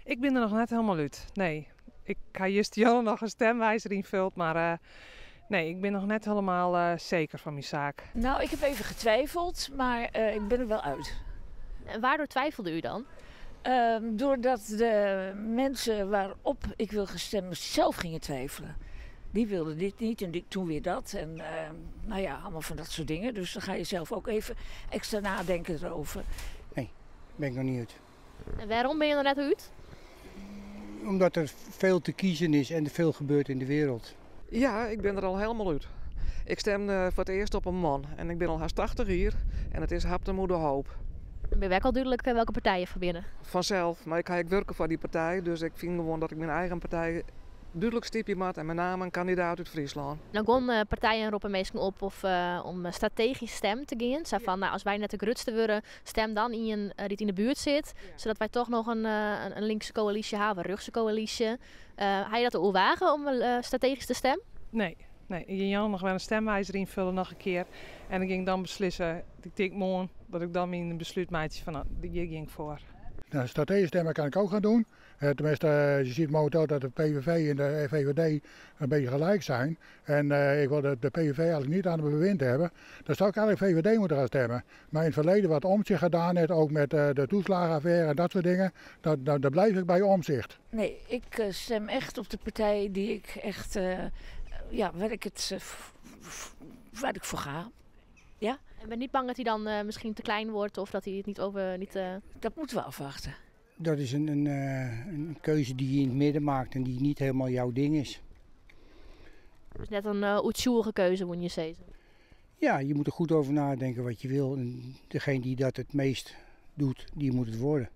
Ik bin der noch net hielendal út, nee. Ik ha justerjûn noch in stemwizer ynfuld, mar uh, nee, ik bin noch net hielendal seker fan myn saak. Nou, ik heb even getwijfeld, maar ik ben er wel uit. En waardoor twijfelde u dan? Doordat de mensen waarop ik wil gaan stemmen zelf gingen twijfelen. Die wilden dit niet en die, toen weer dat. En nou ja, allemaal van dat soort dingen. Dus dan ga je zelf ook even extra nadenken erover. Nee, ben ik nog niet uit. En waarom ben je er net uit? Omdat er veel te kiezen is en er veel gebeurt in de wereld. Ja, ik ben er al helemaal uit. Ik stem voor het eerst op een man en ik ben al haast 80 hier en it is Habtamu de Hoop. En ben je al dúdlik welke partij je foar binne? Fansels, mar ik ha ek wurke foar dy partij, dus ik fyn gewoan dat ik myn eigen partij dúdlik stypje moat en mei name in kandidaat út Fryslân. No guon partijen roppe minsken op of, om strategysk stemmen te gean. Sa fan, no, as wy net de grutste wurde, stim dan ien dy't yn de buert sit, sadat wy dochs noch in linkse koälysje hawwe, in rjochtse koälysje. Ha je dat oerwage om strategysk te stimmen? Nee, nee. Ik gean jûn noch wer in stemwizer ynfolje noch in kear. En dan gean ik dan beslisse, ik tink moarn, dat ik dan myn beslút meitsje fan no, hjir gean ik foar. Nou, strategisch stemmen kan ik ook gaan doen. Tenminste, je ziet momenteel dat de PVV en de VVD een beetje gelijk zijn. En ik wil de PVV eigenlijk niet aan het bewind hebben. Dan zou ik eigenlijk VVD moeten gaan stemmen. Maar in het verleden wat Omtzigt gedaan heeft, ook met de toeslagenaffaire en dat soort dingen, daar blijf ik bij Omtzigt. Nee, ik stem echt op de partij die ik echt, ja, waar ik het, waar ik voor ga. Ja? En ben niet bang dat hij dan misschien te klein wordt of dat hij het niet over... Niet, Dat moeten we afwachten. Dat is een keuze die je in het midden maakt en die niet helemaal jouw ding is. Dus net in oertsjûge keuze, moet je zeggen. Ja, je moet er goed over nadenken wat je wil. En degene die dat het meest doet, die moet het worden.